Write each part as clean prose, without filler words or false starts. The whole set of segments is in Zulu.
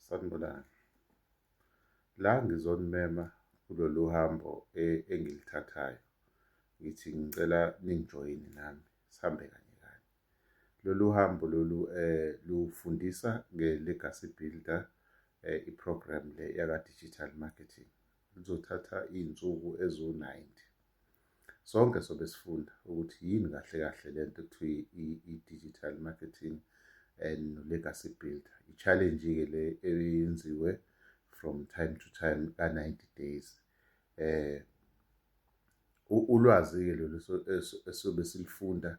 Sanibonani. La ngizonimema kulolu hambo engilithathayo. Ngithi ngicela ningijoyine nami, sihambe kanye kanye. Lolu hambo lolu lufundisa nge-Legacy Builder, i-program le yaka-digital marketing. Luzothatha iy'nsuku eziwu-90. Sonke sobe sifunda ukuthi yini kahle kahle le nto ekuthiwa i-digital marketing and no-Legacy Builder. I-challenge-ke le eyenziwe from time to time ka-90 days. Ulwazi-ke lolu esobe silifunda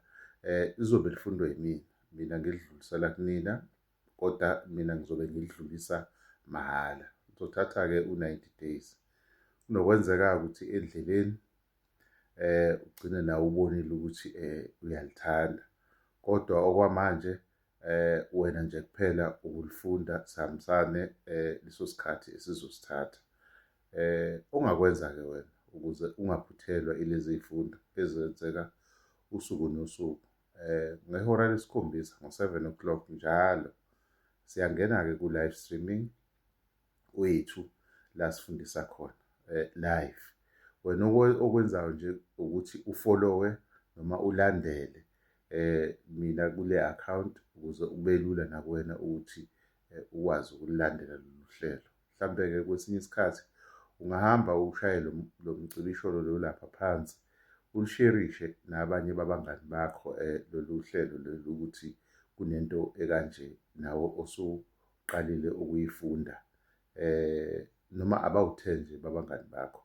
lizobe lifundwa yimina, mina ngilidlulisela kunina, kodwa mina ngizobe ngilidlulisa mahhala. Kuzothatha-ke u-90 days. Kunokwenzeka-ke ukuthi endleleni ugcine nawe ubonile ukuthi uyalithanda, kodwa okwamanje wena nje kuphela ukulifunda, sihambisane leso sikhathi esizosithatha. Ongakwenza-ke wena ukuze ungaphuthelwa ilezi y'fundo ezenzeka usuku nosuku, ngehora lesikhombisa, ngo-7 o'clock njalo, siyangena-ke ku-live streaming wethu la sifundisa khona live. Wena okwenzayo nje ukuthi u-follow-e noma ulandele mina kule akhawunti ukuze kube lula nakuwena ukuthi ukwazi ukulilandela lolu hlelo. Mhlampe-ke kwesinye isikhathi ungahamba ushaye lo mcibisholo lo lapha phansi, ulisherishe nabanye babangani bakho lolu hlelo lolu ukuthi kunento ekanje nawe osuqalile ukuyifunda, noma abawu-10 nje babangani bakho.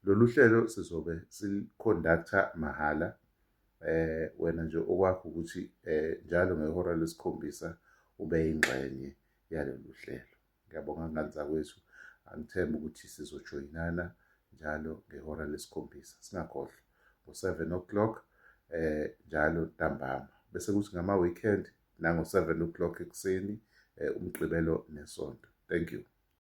Lolu hlelo sizobe sili-conduct-a mahhala. Wena nje okwakho ukuthi njalo ngehora lesikhombisa ube yingxenye yalolu hlelo. Ngiyabonga ngane zakwethu, angithembe ukuthi sizojoyinana njalo ngehora lesikhombisa. Singakhohlwa ngo-7 o'clock njalo ntambama. Bese kuthi ngama-weekend nango-7 o'clock ekuseni, uMgqibelo neSonto. Thank you.